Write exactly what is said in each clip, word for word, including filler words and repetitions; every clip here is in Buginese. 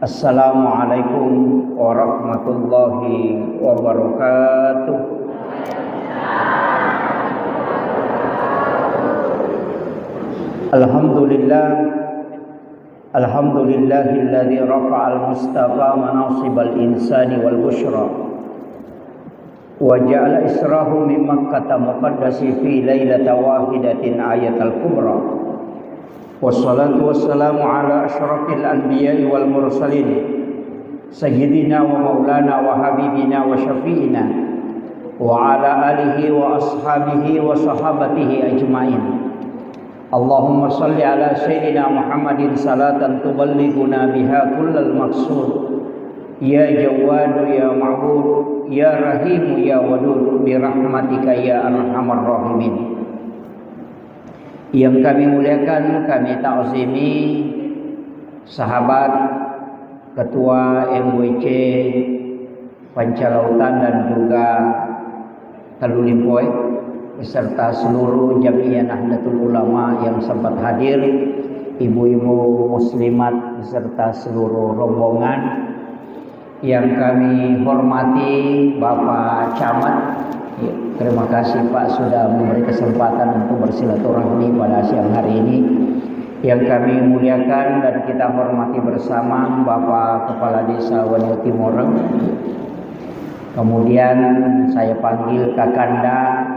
Assalamualaikum warahmatullahi wabarakatuh. Alhamdulillah. Alhamdulillahilladzi rafa'al mustafa manasibal insani wal busyra. Wa ja'ala israhu min Makkata muqaddasi fi lailata wahidatin ayatal kubra. Wassalatu wassalamu ala asyrafil anbiya'i wal mursalin, sayyidina wa maulana wa habibina wa syafi'ina, wa ala alihi wa ashabihi wa sahabatihi ajma'in. Allahumma salli ala sayyidina Muhammadin salatan tuballighuna biha kullal maqsud. Ya Jawwadu ya Ma'bud, ya Rahimu ya Wadud, bi rahmatika ya arhamar rahimin. Yang kami muliakan, kami ta'zimi sahabat, ketua M W C Pancalautan dan juga Tellu Limpoe, beserta seluruh Jam'iyah Nahdlatul Ulama yang sempat hadir, ibu-ibu muslimat beserta seluruh rombongan yang kami hormati, Bapak Camat. Ya, terima kasih, Pak, sudah memberi kesempatan untuk bersilaturahmi pada siang hari ini. Yang kami muliakan dan kita hormati bersama, Bapak Kepala Desa Wanio Timoreng. Kemudian saya panggil Kakanda,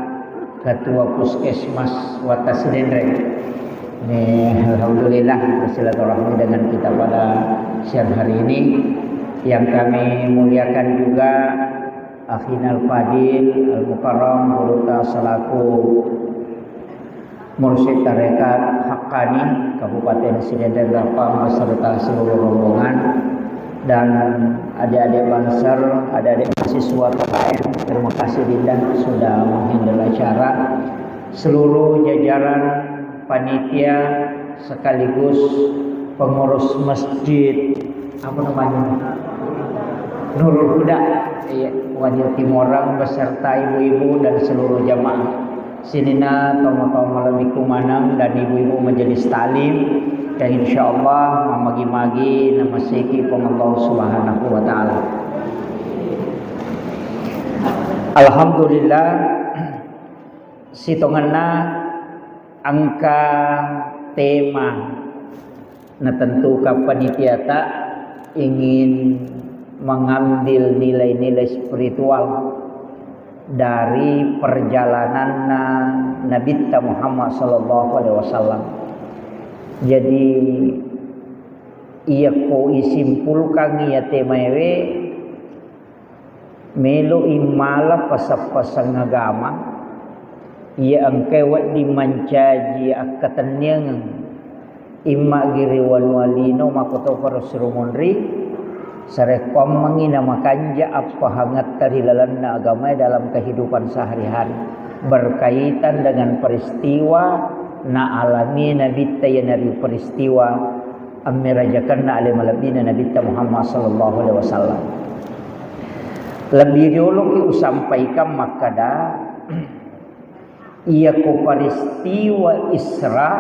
Ketua Puskesmas Watta Sidenreng. Ini, alhamdulillah, bersilaturahmi dengan kita pada siang hari ini. Yang kami muliakan juga Akhinal Fadil Al Mukarram Gurutta selaku Mursyid Tarekat Haqqani Kabupaten Sidenreng Rappang beserta seluruh rombongan dan adik-adik Banser, adik-adik mahasiswa P K M, terima kasih Dinda sudah menghandle acara. Seluruh jajaran panitia sekaligus pengurus masjid, apa namanya? Nurul Huda, iya, Wanio Timoreng beserta ibu-ibu dan seluruh jamaah. Sininna tomatoa malebbiku maneng dan ibu-ibu majelis taklim, yang insyaallah mammagi-magi namaseki Puang Allah Subhanahu wa Ta'ala. Alhamdulillah, sitongenna engka tema natentukan panitiata ingin mengambil nilai-nilai spiritual dari perjalananna Nabitta Muhammad sallallahu alaihi wasallam. Jadi, iyako isimpulkan iya temaewe, melo'i mala pasang-pasang agama, iya engkae wedding mancaji akkatenniangeng, imma'gi ri wanua lino makkotoparo siro monri, sarekkoammengngi namakanja appahangetta ri lalenna agamae dalam kehidupan sehari-hari, berkaitan dengan peristiwa naalami Nabitta, iyanaritu peristiwa ammerajakenna ale malebbina Nabitta Muhammad sallallahu alaihi wasallam. Lebbi rioloki usampaikan makkada, iyako peristiwa Isra,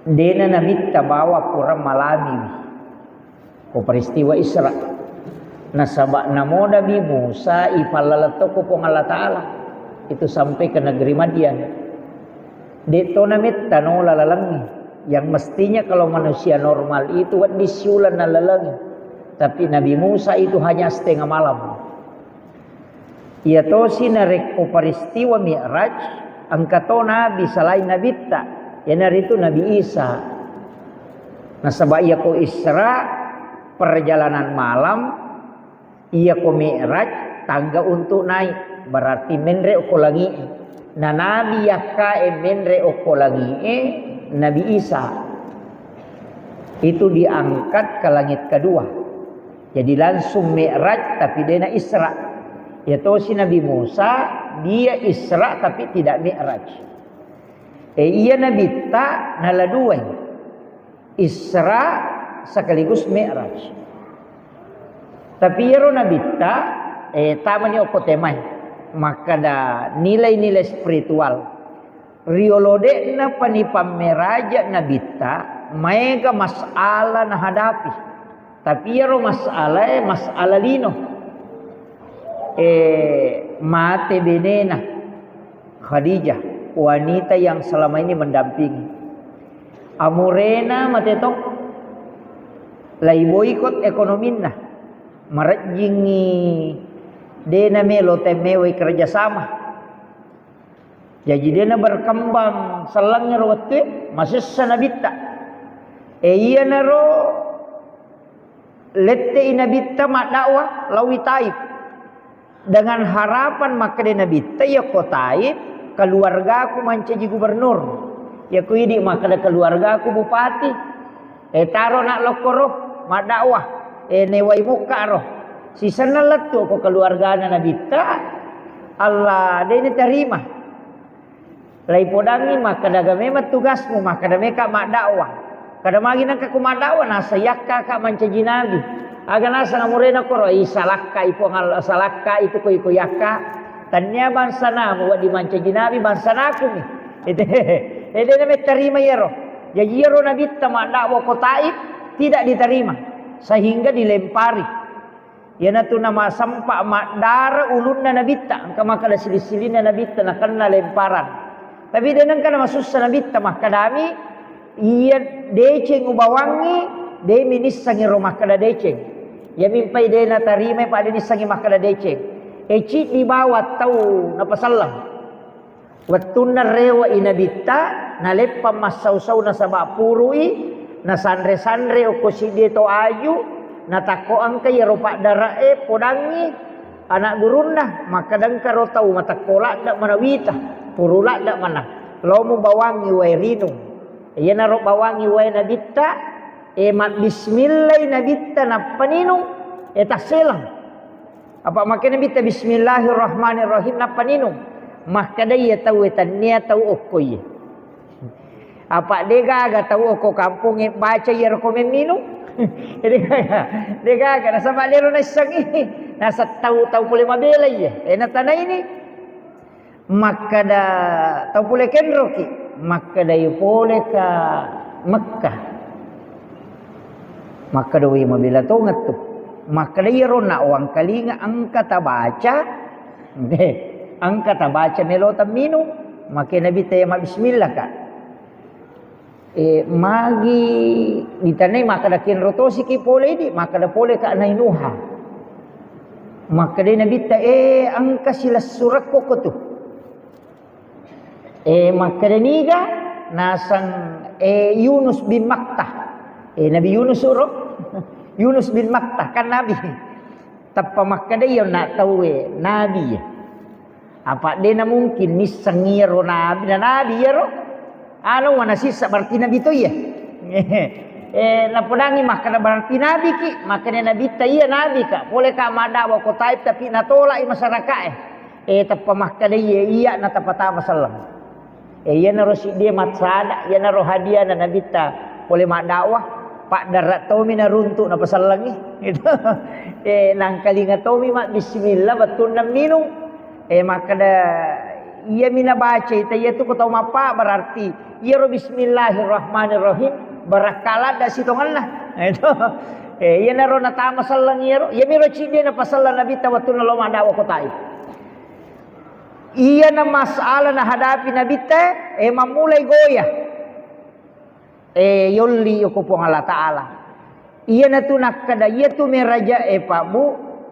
dena Nabitta bawa pura malamiwi ko peristiwa Isra. Nasaba namo Nabi Musa ipallaleng to ko Puang Allah Ta'ala, itu sampai ke negeri Madian. De' to nametta nola lalengngi. Yang mestinya kalau manusia normal itu wedding siuleng nalalengngi. Tapi Nabi Musa itu hanya setengah malam. Iya tosi narekko peristiwa Mi'raj, engka to nabi selain Nabitta, iyanaritu Nabi Isa. Nasaba iyako Isra, perjalanan malam, iyako Mi'raj, tangga untuk naik, berarti menre okko langi'e. Na nabi yakkae menre okko langi'e, Nabi Isa. Itu diangkat ke langit kedua. Jadi langsung Mi'raj tapi dena Isra. Iya tosi Nabi Musa, dia Isra tapi tidak Mi'raj. E, iya Nabitta nala duai. Isra sekaligus Mi'raj. Tapi iyaro Nabitta, e, tamani okko temae. Makkada nilai-nilai spiritual. Riolo de'na pani pammeraja Nabitta, Maega masalah nahadapi. Tapi iyaro masalae, masalah lino. Eh, mate benena Khadijah, wanita yang selama ini mendampingi. Amurena mate to, lai boikot ekonominna. Marejjingi de namelo temmewai kerjasama. Jaji de na berkembang sellengngero wettue, masessa nabitta. E, iyanaro lette'i nabitta maddakwah laowi Taif. Dengan harapan makkeda nabitta, "Iyako Taif, keluargaku mancaji gubernur. Iyako idi makkeda keluargaku bupati." E, taro na lokkoro maddakwah. E, newai mukkaro. Sisenna lettu ko keluargana nabitta, Allah de ni terima. Lai podangi makkeda ga memang tugasmu, makkeda meka maddakwah. Kada magi nengka ku maddakwah, nasa yakka ka mancaji nabi. Aga naseng amurena koro, "Ih, salakka i Puang Allah, salakka itu koi koi yakka." Tania bangsa namu wadi mancaji nabi, bangsa naku mi. Ede, ede na metterima iyaro. Jaji iyaro nabitta maddakwah ko Taif tidak diterima, sehingga dilempari. Iyanatu namasempa maddara ulunna nabitta, engka makkeda sili-silinna nabitta nakenna lemparan. Tapi de nengka namasussa nabitta makkedami, iya deceng ubawangngi, de minissengi ro makkeda deceng. Iyami mpai de natarimai, pa de nissengi makkeda deceng. E, ciddi bawang tau napaselleng. Wettunna rewe'i nabitta, naleppang massau-sau nasaba purui, nasanre-sanre okko siddie to aju, natakko engka iyaro paddare'e podangngi anak gurunna, makkeda engka ro tau matekko ladde manawita, puru ladde mana, lomu bawangngi wae rinung. Iyanaro bawangngi wae nabitta, e, mabbismillai nabitta nappa ninung, e, tasseleng. Apa makkeda nabitta, "Bismillahirrahmanirrahim," nappa ninung. Makkeda iya tauwe, "Tennia tau okko iye." Apa degaga tau okko kampongnge baca iyaro ko memminung? Degaga, degaga. Nasaba dero naissengi. Nasa tau, tau pole mabela iye. E, natanaini. Makkeda tau pole kenroki, makkedai pole ka Mekkah. Makkeda, "Wé, mabéla tongettu." Makkeda, "Iyaro na wangkalinga engka tabaca, dé, engka tabaca mélo temminung." Maké Nabitta, "Iya mabbismillaka." E, magi ditanai makkeda, "Kenro tosiki pole idi?" Makkeda pole ka Nainuha. Makkeda Nabitta, "E, engka silessurekko kotu." E, makkeda niga? Naseng, e, Yunus bin Matta. E, Nabi Yunus uro? Yunus bin Matta, kan nabi. Teppa makkeda iya na tauwe, nabi. Apa dé namungkin nisseng iyaro nabi, na nabi iyaro. Anu, wana sissa berarti nabi to iya. Eh, napodangi makkeda berarti nabi ki, makkeda Nabitta iya nabi ka. Pole ka maddawa ko Taif tapi natolak i masyarakat e. Eh, teppa makkeda iya, iya natapatama selleng. Eh, iyanaro siddie massada, iyanaro hadiah na Nabitta pole maddawa. Paddara tomi naruntuk napasellengi. Gitu. Eh, nangkalinga tomi mabbismillah bettunna minung. Eh, makkeda, iyami nabacai, ta iyatu ko tau mappa, berarti iyaro bismillahirrahmanirrahim, barakka ladda sitongenna. Itu. Eh, iyanaro natama selleng iyaro, iyamiro ciddi napaselleng Nabitta wettunna lao maddawa ko Taif. Iyana masalah nahadapi Nabitta, eh, mammulai goya. Eh, yolli ko Puang Allah Ta'ala. Iyanatu nakkeda, iyatu meraja e, Pak, Bu,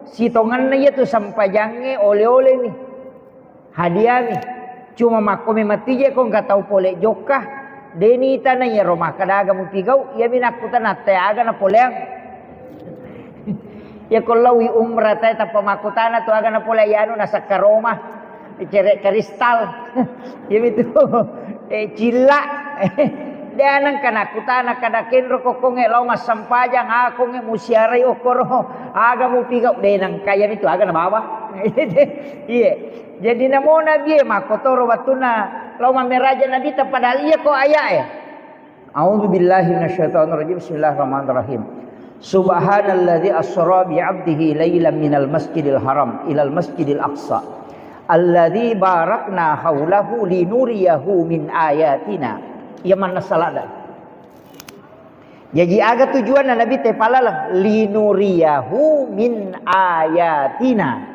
sitongenna iyatu sempajangnge ole-olemi. Hadiami. Cuma makko memang tije ko engka tau pole jokka, deni tana iyaro makkeda aga mupigau, iyami nakkutana te aga napoleang. Iya ko laowi umrah tae tappa makkutana tu aga napole iyanu nasakka Roma, cere kristal. Iyamitu, eh, cilla. De nengka nakkutana kada kenro kokkongnge lao massempajang, akongnge musiarai okkoro, aga mupigau, de nengka iyamitu aga nabawa. Iya. Jadi namo Nabi e makkotoro wettunna lao mammeraja Nabitta padahal iya ko aya e. A'udzu billahi minasyaitonir rajim. Bismillahirrahmanirrahim. Subhanalladzi asra bi 'abdihi lailan minal masjidil haram ilal masjidil aqsa alladzi barakna haulahu linuriyahu min ayatina. Iya manna salada. Jaji aga tujuanna Nabitta ipalaleng? Linuriyahu min ayatina.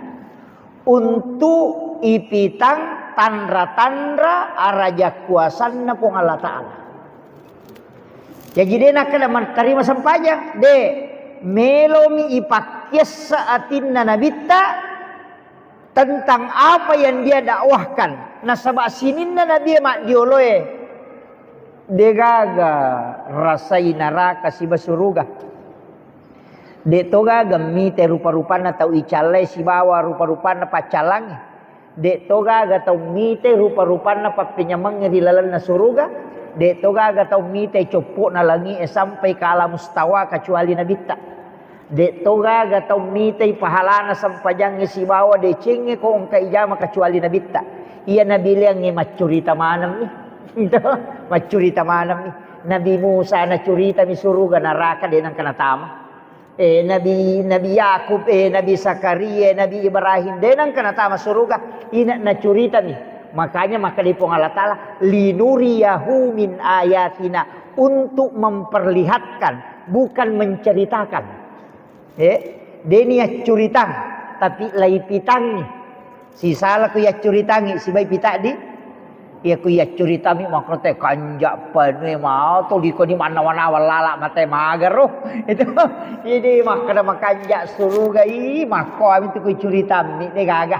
Untuk ipitang tanra-tanra araja kuasanna Puang Allah Ta'ala. Jaji de nakkeda mattarima sempajang, de, melomi ipakkiessa atinna Nabitta tentang apa yang dia dakwahkan. Nasaba sininna Nabi maddioloe, degaga rasai naraka siba suruga. De togaga mite rupa-rupanna tau icallai sibawa rupa-rupanna paccallangnge. De togaga tau mite rupa-rupanna pappenyamengnge ri lalenna suruga. De togaga tau mite coppo'na langi'e sampai ke alam mustawa kecuali Nabitta. De togaga tau mitei pahalana sempajangnge sibawa decengnge ko engka ijama kecuali Nabitta. Iya Nabi Leangnge maccurita manemmi. Maccurita manemmi. Nabi Musa nacuritami suruga naraka de nengka natama. Eh, Nabi, Nabi Yakub, eh, Nabi Zakaria, Nabi Ibrahim, de nengka natama suruga, ina nacuritami. Makanya makkeda Puang Allah Ta'ala, "Linuriyahu min ayatina," untuk memperlihatkan, bukan menceritakan. Eh, de ni accuritang, tapi laipitangngi. Sisala ku yaccuritangngi, sibai pitaddi. Iya ku yaccuritammi makkote kanja penue mao to liko ni mannawa-nawa lala mate magaro. Itu. Ini makkeda makanja suruga i, makko ami tu ku curitammi de gaga.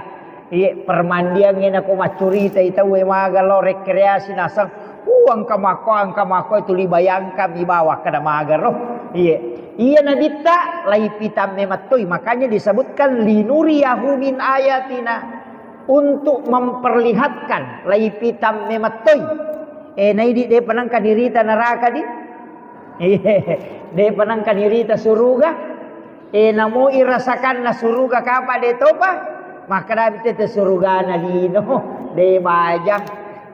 Iya, permandiangnge nako maccuritai tauwe maga lao rekreasi naseng, uh, engka makko, engka makko, tuli bayangkan mi bawa kada magaro. Iya. Iya Nabitta laipitamme mattoi, makanya disebutkan linuriyahu min ayatina, untuk memperlihatkan laipitamme mattoi. Eh, naidi de penengka dirita neraka di? Iya, de penengka dirita suruga. Eh, namo irasakanna suruga kapa de topa? Makkeda tette surugana lino, de bajang.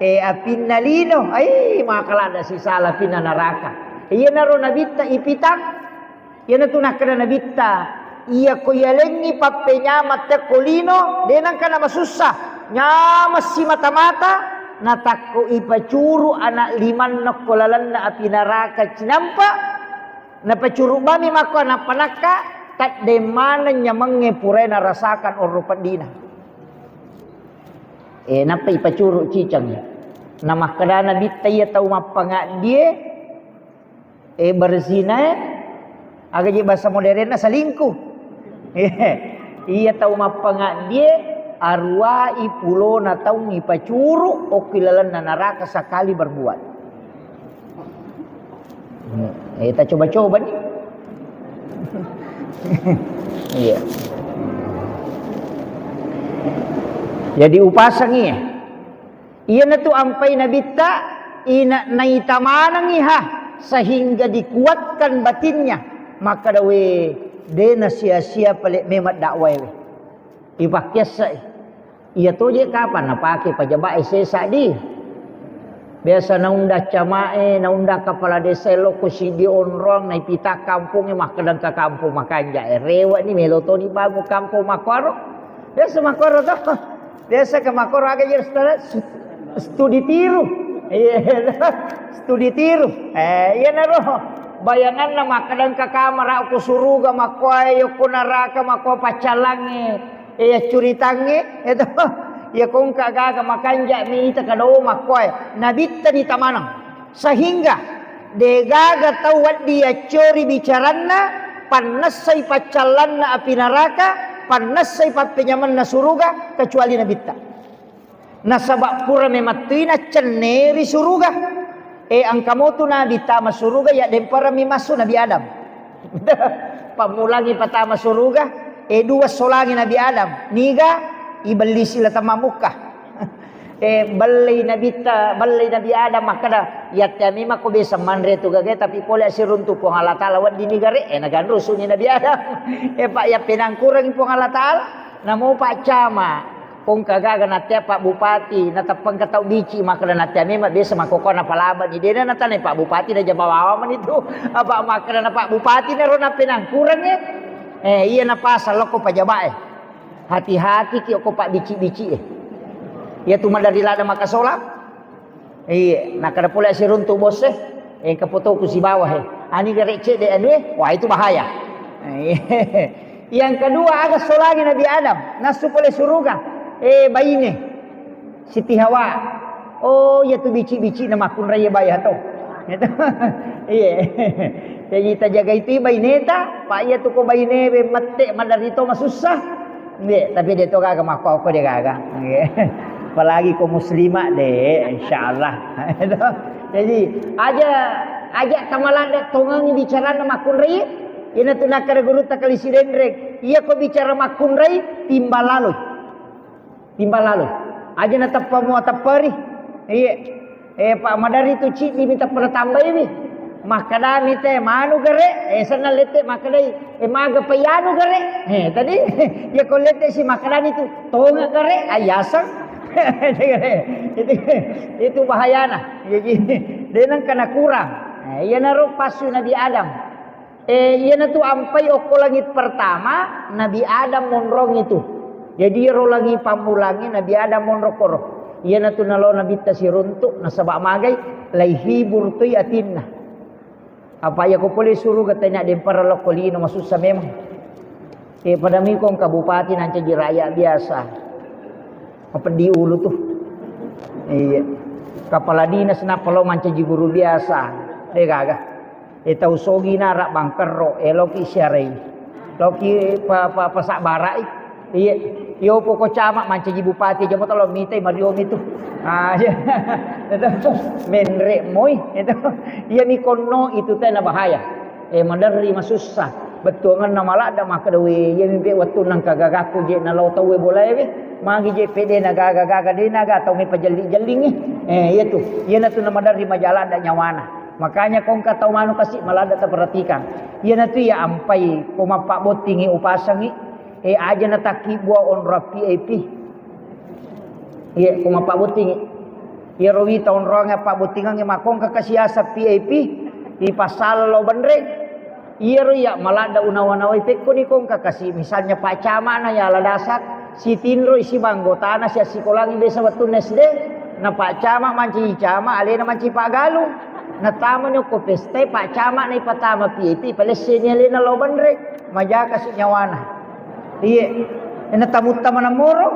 Eh, apinna lino, ai, maka ladda sisala apinna naraka. Iyanaro Nabitta ipitang. Iyanatu nakkeda Nabitta, iya ko yalengngi pappenyameng tekko lino, de nengka namasussa. Nyameng simata-mata, natakko ipacuru anak limanna ko lalenna api naraka cinampa. Napacuru bami makko anak panakka, taddeng maneng nyamengnge purae narasakan onro peddina. Eh, nappa ipacuru ciceng. Namakkeda Nabitta iya tau mappangaddie, eh, berzinae, aga je bahasa modernna selingkuh. Iya tau mappangaddie, aruwai pulona taung ipacuru okki lalenna naraka sekali berbuat. Eh, ta coba-coba ni. Iya. Jadi upasangi ya. Iyanatu ampai Nabitta, ina naita manengi ha, sehingga dikuatkan batinnya. Maka dawe dena sia-sia pale memang dakwah we. Ipakkiassai. Iya toje kapan napake pajabae sesa di. Biasa naunda camae, naunda kepala desa lokko sidi onrong, naipita kampongnge, makkedang ke kampong makanja e. Rewe ni melo toni bangun kampong makkoro. Biasa makkoro to. Biasa ke makkoro aga je studi, studi tiru. Iya, studi tiru. Eh, iya naro. Bayanganna makkedang ke kamar ko suruga makkoe, yokko naraka makko paccallangnge. Iya curitangnge, itu. Iya kongka gaga makanja mi ita kadau makkoe. Nabitta ni tamanang. Sehingga degaga tau waddi yaccori bicaranna, pannessai paccallanna api naraka, pannessai pappenyamenna suruga, kecuali Nabitta. Nasaba pura memattui naccenneri suruga. E, engka motu Nabi tama suruga, ya demparami massu Nabi Adam. Pammulangi patama suruga, e, dua solangi Nabi Adam. Niga ibellisi la tamamukka. Eh, bellei Nabitta, bellei Nabi Adam makkeda, "Yattea memang ko biasa manre tu gaga, tapi pole asiruntu Puang Allah Ta'ala wedding ni gare." Eh, naganrusuni Nabi Adam. Eh, Pak, ya penangkurangi Puang Allah Ta'ala. Namo Pak Cama, kongka gaga nattea Pak Bupati, nateppang ke tau bici, makkeda nattea memang biasa makkokona palabani. Dena natanai Pak Bupati na jaba wawa mani tu. Apa makkeda na Pak Bupati naro napenangkurangi. Eh, iya napasang lokko pajabae. Hati-hati ki okko pabbici-bici e. Iya tu madari lada makasola. Iya, nakkeda pole siruntu bos e. Engka fotoku sibawa he. Ani gare cedde anu e, wah itu bahaya. Yang kedua, aga solangi Nabi Adam, nassu pole suruga. Eh, baine. Siti Hawa. Oh, iya tu bici-bici na makkunrai baya to. Gitu. Iya. Jadi tajaga itu baineta, pa iya tu ko baine be mette maderri to masussa. Nggih, tapi de to gaga makko ko de gaga. Nggih. Apalagi ko muslimah de, insyaallah. Gitu. Jadi aja aja tamaladde tongengi bicarana makkunrai. Ina tu nakkeda guru takali sidenreng. Iya ko bicara makkunrai timbal laloi. Timbal laloi. Aja nateppa mua tepperi. Iya. Eh, pa maderri tu ciddi mi teppa natambaiwi. Makkedami te manu gare, eh, senna lette makkedai, eh, maga payanu gare. Eh, tadi ya ko lette si makkedami tu tonga gare, ayaseng. Itu, itu bahayana. Jadi, de nengka nakurang. Eh, iyanaro passu Nabi Adam. Eh, iyanatu ampai okko langit pertama, Nabi Adam monrongi tu. Jadi, iyaro langi pammulangi Nabi Adam monro koro. Iyanatu nalo Nabitta siruntuk, nasaba magai, laihibur toi atinna. Apa iya ko pole suruga tania dempara lokko lino, masussa memang. Eh, pada mikong ka bupati nancaji rakyat biasa. Mapeddi ulu tu. Iya. Kepala dinas nappa lo mancaji guru biasa. De gaga. E tau sogi nara bangkerro, eloki siarai. Loki pa, pa, pasabbarai. Iya. Yo poko camat mancaji bupati aja mo talo mitai mariomi tu. Ah, iya. Menre moi itu. Iya mi konno itu tena bahaya. Eh, maderri masussa. Bettuangenna maladda makkeda, "We, iya mimpi wettunna engka gagakku je nalo tauwe bolae we. Magi je pede na gaga-gaga de naga tau me pajelli-jellingi." Eh, iya tu. Iyanatu na maderri majaladda nyawana. Makanya kongka tau manu kasi maladda taperhatikan. Iyanatu iya ampai ko mappabbottingi upasangi. Eh, aja na takkibua onrong V I P. Iya, ko mappabottingi. Iyaro wita onroangnge pabbottingangnge makongka kasi asa V I P, ipassala lao benreng. Iyaro iya maladda unawa-nawai pekkoni kongka kasi, misalnya Pak Camat na yala dasar, sitinroi siba anggotana siassikolangi biasa wettunna S D, na Pak Camat mancaji camat, alena mancaji paggalung. Natamani okko pesta, Pak Camat na ipatama V I P, ipalesseni alena lao benreng. Majaka si nyawana. Iye. Ena tamutta maneng moro.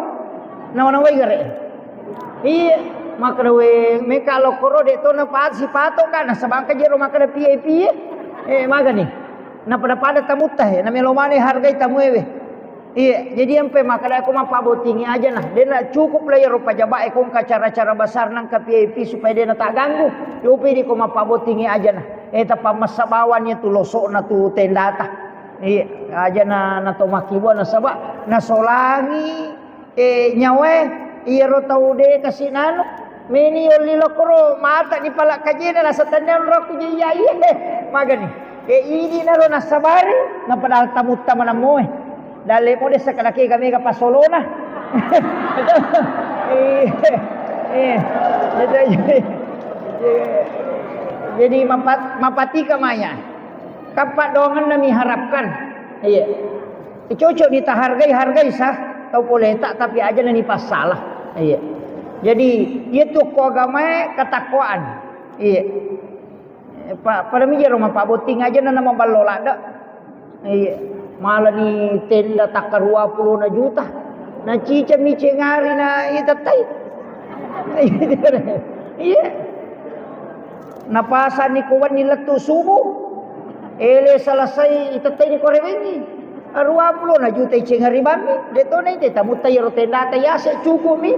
Nawa-nawai gare. Iye. Makkeda we, meka lokkoro de to na pa-, sipato ka, nasaba engka jero makkeda V I P ye. Eh, magani. Napada-pada tamutta he, namelo mane hargai tamuewe. Iye, jadi ampe makkeda ko mappabottingi aja nah. Dena cukup lah iyaro pajabae ko engka acara-acara besar nangka V I P supaya dena tagganggu. Yopi di ko mappabottingi aja nah. Eh, tapammessa bawang iya tu losokna tu tendata. Iya, aja na, na to makkibua nasaba nasolangi, eh, nyawae, iyaro tau de kasi nanu, meni yolli lokoro, mata ni pala kajena, nasa tennia onrokku je iya, iya, magani. Eh, idi naro nasabari, na padahal tamutta manammoe. Dalle mo dessa kadake ga mega pasolona. Iya, iya. Jadi, jadi mapat-, mapatika maya. Kappa doangenna miharapkan. Iya. Cocok ni tahargai, hargai sah tau poleta, tapi aja na ni passalah. Iya. Jadi, iya tu ko agamae ketakwaan. Iya. Pa-, pada mi jero mappabotting aja na, na maballo ladde. Iya. Mala ni tenda takka dua puluh na juta. Na cica mi cengari na itettai. Iya. Napasani ko wenni lettu subuh. Ele selesai itettai ni ko rewengi. Dua puluh na juta icengari bammi. De to na ite tamutta iyaro tendata yase cukup mi.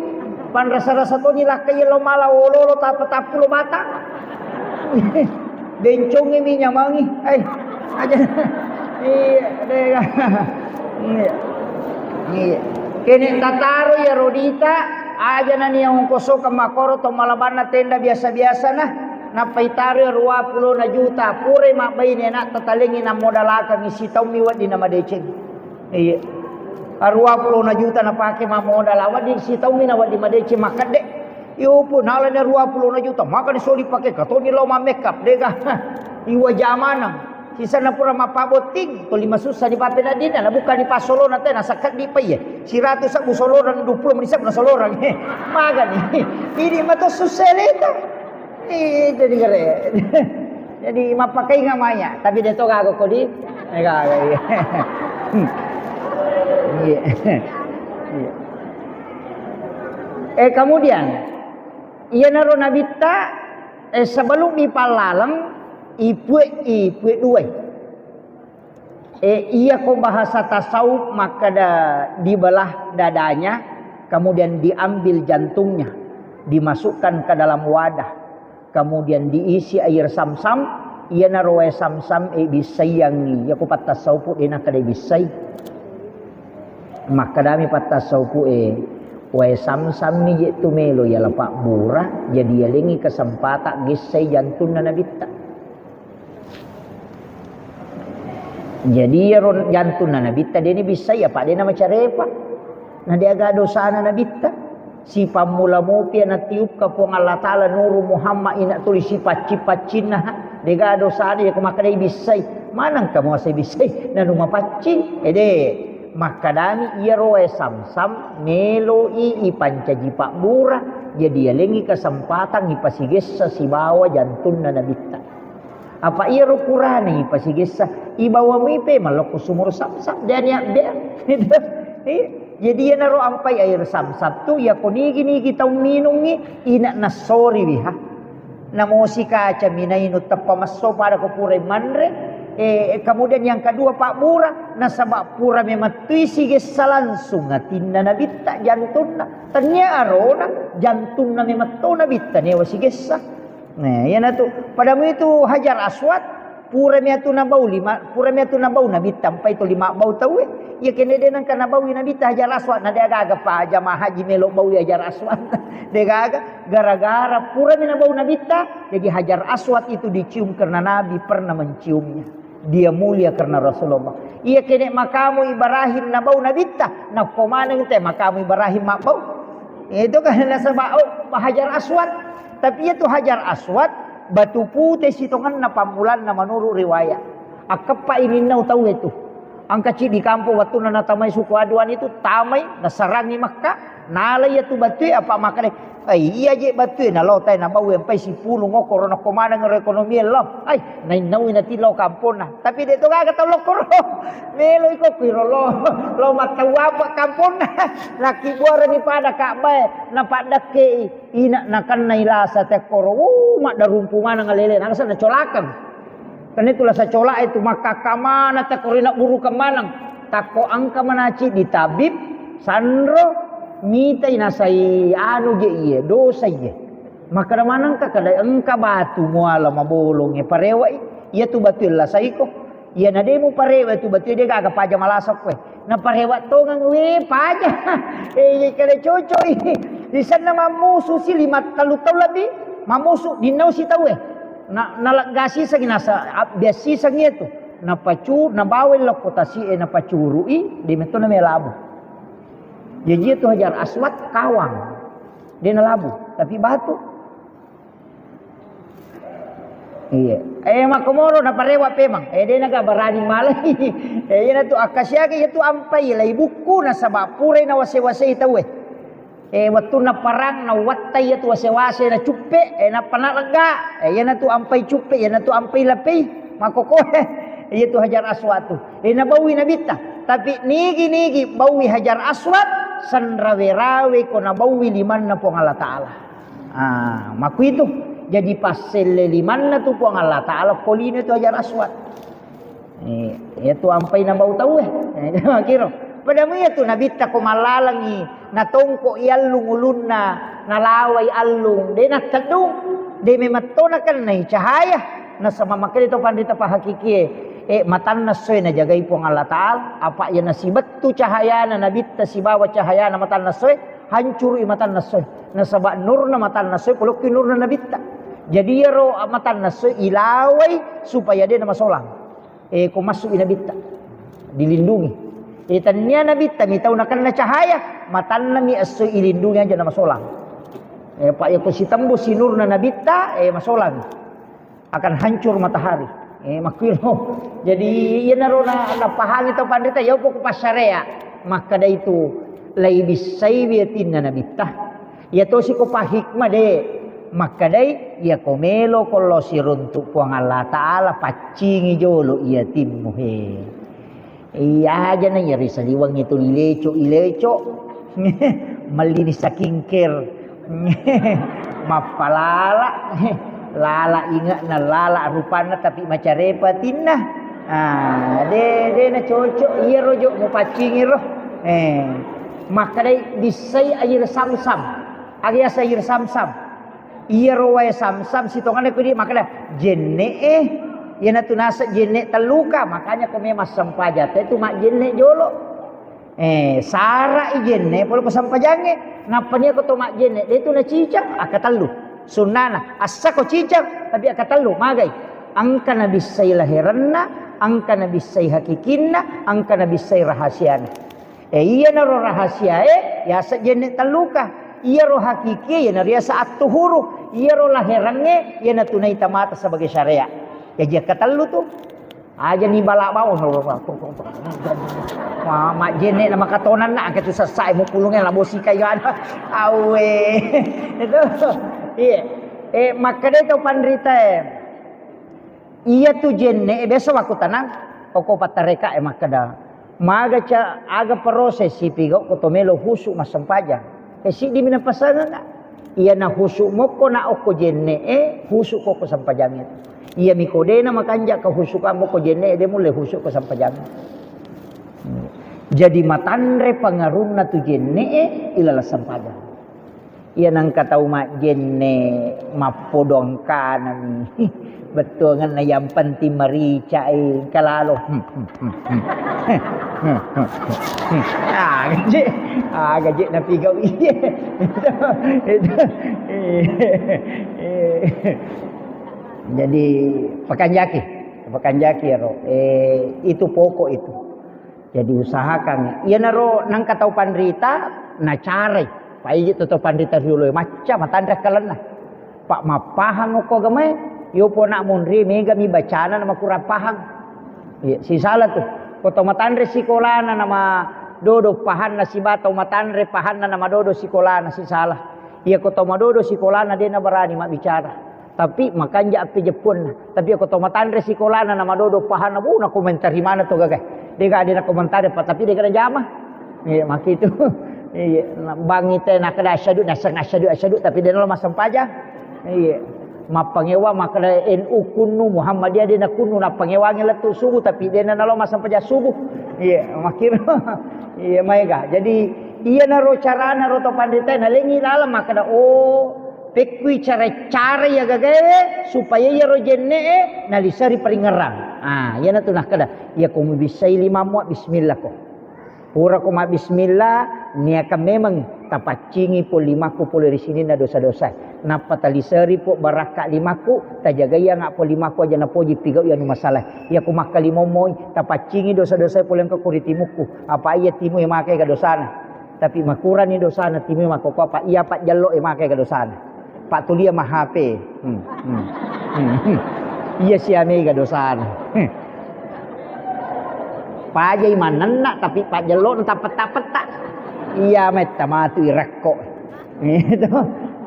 Panrasa-rasa toni lakka yello mala ololo tappa tappulo batang. Bencongngi mi nyamangi. Eh, aja. Iya, dega. Iya. Iya. Kene tataro ya rodita, aja nani yang ongkoso ke makoro to malabanna tenda biasa-biasa nah. Nappa itaro ya dua puluh na juta, pura mabbaine na tatalengi na modalakang sitaummi wedding na madeceng. Iya. Dua puluh na juta napake mammodal, wedding sitaummi na wedding madeceng makkedde. Iyo pun nalani dua puluh na juta, maka disoli pake katoni lao mammekap, dega. Iwa jamanang. Sisana pura mappabotting, toli masussa ni papenaddinna, na buka ni passolona tena sakkeddi paiye. Siratu sabbu solorang, dua puluh meni sabbu na solorang. Magani. Ini mato sussa leta. Itu di gare. Jadi mappakainga maya, tapi de to gaga kodi. Eh, gaga, iya. Iya. Iya. Eh, kemudian, iyanaro nabitta, eh, sebelum dipallaleng, ipue, ipue duai. Eh, iya ko bahasa tasawuf makkeda dibelah dadanya, kemudian diambil jantungnya, dimasukkan ke dalam wadah, kemudian diisi air samsam, iyanaro wae samsam e bissaiangngi, iya ko pattasawufu de nakkeda bissai. Makkedami pattasawufu e, wae samsam mi je tu melo yala pabbura, jadi yalengi kesempatan gessai jantunna nabitta. Jadi iyaro jantunna nabitta deni bissai apa dena macarepa. Na deaga dosana nabitta. Sipammula mopi natiupka Puang Allah Ta'ala nuru Muhammad ina tuli sipaccing-paccinna, ha. Deaga dosana yako makkedai bissai. Maneng kamu asai bissai? Nanu mapaccing. Ede, makkedami iyaro wae samsam meloi ipancaji pabbura. Jadi yalengi kesempatan ipasigessa sibawa jantunna nabitta. Apa iyaro purana ipasigessa, ibawa mipe malokko sumur Samsam, de nia bea. Iya. Jadi iyanaro ampai air Samsam tu, iya ko nigi-nigi tau minungngi, ina nassoriwi ha. Namosi kaca minainu teppa messo pada ko pura manre. Eh, kemudian yang kedua pabbura, nasaba pura memettui sigessa langsung atinna nabitta jantunna. Tania arona jantunna memetto nabitta newa sigessa. Nah, iyanatu. Padamu itu Hajar Aswad, purami atu nabau lima, purami atu nabau nabitta, ampai to lima bau tauwe. Iya kene de nengka nabaui nabitta Hajar Aswad, na de gaga pa jamaah haji melo baui Hajar Aswad. De gaga, gara-gara purami nabau nabitta, jadi Hajar Aswad itu dicium karena Nabi pernah menciumnya. Dia mulia karena Rasulullah. Iya kene makamu Ibrahim nabau nabitta, nakko maneng te makamu Ibrahim mabbau. Itu kan nasaba, oh, Hajar Aswad. Tapi iya tu Hajar Aswad, batu pute sitongenna pammulanna menurut riwayat. Akkeppa ininnau tau itu. Angka ciddi kampung wattunna natamai suku Aduan itu, tamai, nasarangi Mekka, nala iya tu batue, apa makkeda, "Eh, iya je batue, nalo tai nabau empai sipulung okoro nakko maneng ro ekonomi lo." Ai, nainnaui nati lo kamponna. Tapi de to gaga tau lokkoro. Melo iko kuiro lo, lo mattau apa kamponna. Nakkibuarani pada Ka'bae, napaddekkei. Ina nakennai lasa tekkoro, wuh, maddarumpu maneng alele, nangasa nacolakeng. Karena itu lasa colak itu makkakka maneng tekkoro, ina burukeng maneng. Takko engka manaci di tabib, sanro, mitai nasai anu je iye, dosa iye. Makkeda maneng ka kada engka batu muala mabolong e parewai, iya tu batu lasaiko. Iyana de muparewa tu batue de gaga paja malasa koe. Naparewa tongeng we paja. Eh, iya kale cocok i. Isenna mammusu si lima tellu taung lebbi. Mammusu dinnau si tauwe. Na, naleggasi sengi nasa, abbiasi sengi itu. Napacu, nabawa lokko tasi e napacuru i, de metto na melabu. Jaji itu Hajar Aswad kawang. De nalabu, tapi batu. Iya. Eh, makkomoro naparewa pemang. Eh, de naga barani malai. Eh, iyana tu akkasiaga iya tu ampai lai bukku nasaba purai nawase-wasei tauwe. Eh, wettunna parang nawattai iya tu wase-wase na cuppe, eh, nappa nalegga. Eh, iyana tu ampai cuppe, iyana tu ampai lapei. Makkoko, iya tu Hajar Aswad tu. Eh, nabaui nabitta. Tapi nigi-nigi baui Hajar Aswad, sanrawe-rawe ko nabaui limanna Puang Allah Ta'ala. Ah, makkuitu. Jadi passelle limanna tu Puang Allah Ta'ala ko lino tu Hajar Aswad. Eh, iya tu ampai nabau tauwe. Eh, makiro. Padamu iya tu nabitta ko mallalengi, natongko i allung ulunna, nalawai allung, de natteddung, de memetto nakennai cahaya. Nasaba makkeda to panrita pahakikie, eh, matanna essoe najagai Puang Allah Ta'ala, apa iya nasibettu cahayana nabitta sibawa cahayana matanna essoe, hancurui matanna essoe. Nasaba nurna matanna essoe polokki nurna nabitta. Jadi iyaro matanna essoe ilawai supaya de namasolang. Eh, ko massu'i nabitta, dilindungi. Eh, tania nabitta mi tau nakenna cahaya, matanna mi essoe ilindungi aja namasolang. Eh, pa iya ko sitembus si nurna nabitta, eh, masolang. Akan hancur matahari. Eh, makkuiro. Jadi, iyanaro na, napahangi tau panrita, iya poko passarea. Makkeda itu, lai bissaiwi atinna nabitta. Iya tosi ko pahikma de. Makkedai, iyako melo ko lo siruntu Puang Allah Ta'ala, paccingi jolo iya timmu he. Iya aja na iya ri saliweng itu ileco-ileco. Mellini skincare. Mappalala. Lala inge'na, lala rupanna, tapi macarepa tinna. Ah, de, de na cocok iyaro jo mupaccingi ro. Eh, makkedai bissai air samsam. Aga yaseng air samsam. Iyaro wae samsam sitongenna kudi makkeda, "Jenne'e, iyanatu naseng jenne' telluka." Makanya ko memang sempajang te tu majjenne' jolo. Eh, sara'i jenne' pole ko sempajangnge. Nappa nia ko to majjenne', de tu nacicang, akkatellu. Sunnana, assa ko cicang, tapi akkatellu, magai. Engka nabissai laherenna, engka nabissai hakikinna, engka nabissai rahasiana. Eh, iyanaro rahasiae, yaseng jenne' telluka. Iyaro hakikie, iyanaro yaseng attuhuru. Iyaro laherengnge, iyanatu naita mata sebagai syariat. Jaji akkatellu tu. Aja ni bala bawang. Ma-, majjenne' na makatonanna, angka tu sessae mupulungnge la bosi kayu ada. Awe. Itu. Iya. Eh, makkeda to panritae. Iyatu jenne'e biasa wakkutanang, okko pattarekae makkeda, "Maga ca-, aga proses sipigau ko to melo husu massempajang?" Eh, siddimi napasangeng, Kak. Iyana husu mokko na okko jenne'e, husu ko ko sempajangnge. Iyami ko dena makanja ka husu ka mokko jenne'e, de mulle husu ko sempajangnge. Jadi matanre pangarunna tu jenne'e ilaleng sempajang. Iya nengka tau majjenne' mappodo engkanami. Bettuangenna yang penting marica, eh, engka lalo. Aga je, aga je napigau iye. Itu, itu. Jadi pakanjaki, pakanjaki ro. Eh, itu pokok itu. Jadi usahakan. Iyanaro nengka tau panrita nacarai. Paiji to tau panrita riolo macca matanre akkalenna. Pak mappahang okko agamae, yo pona monri mega mi bacana na makurang pahang. Iya, sisala tu. Ko tau matanre sikolana nama dodo pahanna siba tau matanre pahanna nama dodo sikolana sisala. Iya ko tau madodo sikolana de nabarani mabbicara. Tapi makanja appejeppunna. Tapi ko to matanre sikolana na madodo pahanna, bu, nakomentari mana to gaga. Dega de nakomentari pa, tapi dega najama. Iya, makitu. Iya, na-, bangi te nakeda asyhadu, naseng asyhadu, asyhadu, tapi de nalo massempajang. Iya. Mappangewa makkeda N U kunnu, Muhammadiyah de nakunnu, nappangewangi lettu subuh, tapi de nalo massempajang subuh. Iya, makitu. Iya, maega. Jadi, iyanaro carana ro to panrita nalengi laleng makkeda, oh, Pekkui cara-cara iya gagae supaya iyaro jenne'e naliseri paringerrang. Ah, iyanatu nakkeda, iya ko mubissai limammu, bismillah ko. Pura ko mabbismillah, niakan memang tapaccingi po limakku pole ri sininna dosa-dosa. Nappa taliseri po barakka limakku, tajagaianga po limakku aja napoji pigau anu masalah. Iya ko makkalimomoi, tapaccingi dosa-dosa pole engka ko ri timukku. Apa iya timu e makai ga dosana. Tapi makurani dosana timu makkokkoe, apa iya pajjello e makai ga dosana. Pak tulia ma H P. Hmm, hmm, hmm, hmm. Iya siamega dosana. Hmm. Pajai manenna tapi pajjello tapetta-petta. Iya metta matu irekko. Itu.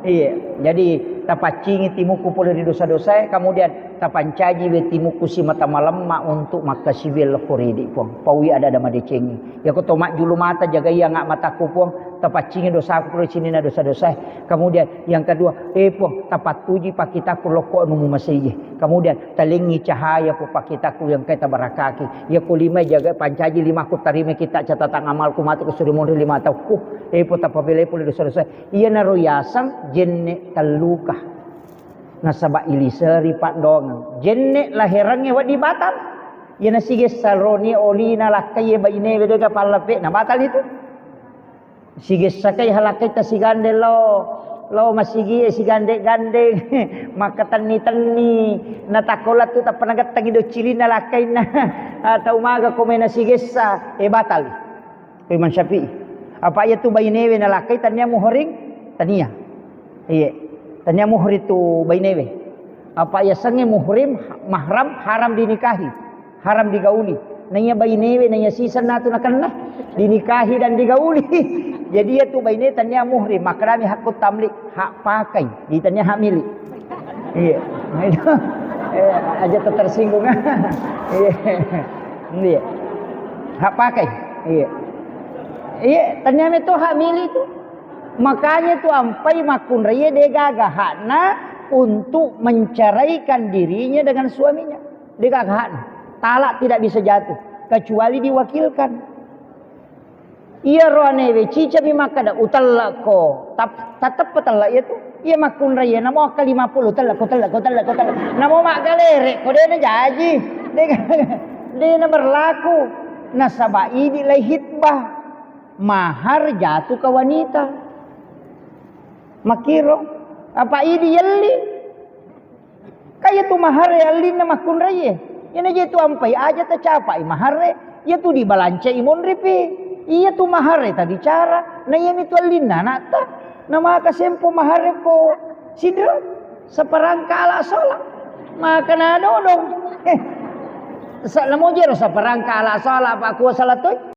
Iya. Jadi tapaccingi timukku pole ri dosa-dosae, kemudian tapancaji we timukku simata malemma untuk makkasiwiang lokko ridi, Puang. Paui ada-ada madecengi. Yako to majjulu mata, jagai anga matakku, Puang. Tapaccingi dosaku pole sininna dosa-dosae. Kemudian yang kedua, eh, Puang, tapattuji pakkitakku lokko anu mumasei. Kemudian talengi cahaya ko pakkitakku yang kai tabarakaki. Yako lima, jaga pancaji limakku, tarima kita catatan amalku matu ko suri monri lima taukku. Eh, Puang, tapabelai pole dosa-dosae. Iyanaro yaseng jenne telluka. Nasaba iliseri paddoangeng. Jenne laherengnge wedding batal. Iyana sigessa roni olina lakkai bainewe dega pallape na batal itu. Sigessa kai halakkaita sigande lao, lao masigie sigande-gande makkatenni-tenni natakko lettu tappa nagettengi doccilinna lakkainna. Atau maga komena sigessa e batal. Ko Imam Syafi'i. Apa iya tu bainewe nalakkai tania muhrim? Tania. Iya. Tania muhrim tu bainewe. Apa iya sengnge muhrim, mahram, haram dinikahi, haram digauli. Naiya bainewe, naiya sisenna tu nakenna dinikahi dan digauli. Jadi, iya tu baine tania muhrim, makkedami hakku tamlik, hak pakai, di tania hak milik. Iya. Nah, itu. Eh, aja tersinggung. Iya. Iya. Hak pakai. Iya. Iya, tania metu hak milik tu. Makanya tu ampai makkunraie de gaga hakna untuk menceraikan dirinya dengan suaminya. De gaga hakna. Talak tidak bisa jatuh kecuali diwakilkan. Iya, roanewe cicami makkeda, "Utellekko." Tap-, tatteppa tellek iya tu. Iya makkunrai iya, namo akka lima puluh, "Utellekko, utellekko, utellekko, utellekko." Namo maggalere ko, de najaji. De, de na berlaku. Nasaba idi lai hitbah. Mahar jatuh ke wanita. Makiro. Apa idi yelli? Ka iya tu maharre allinna makkunraie. Iyana je tu ampai aja tacapai maharre, iya tu dibalancai monripi. Iya tu maharre tabicara, na iyami tu allinna anatta. Na maka sempo maharre ko sidro, seperangkat alat sholat. Maka na dodong. Eh, sa-, namo jero seperangkat alat sholat, apa kuasa latoi?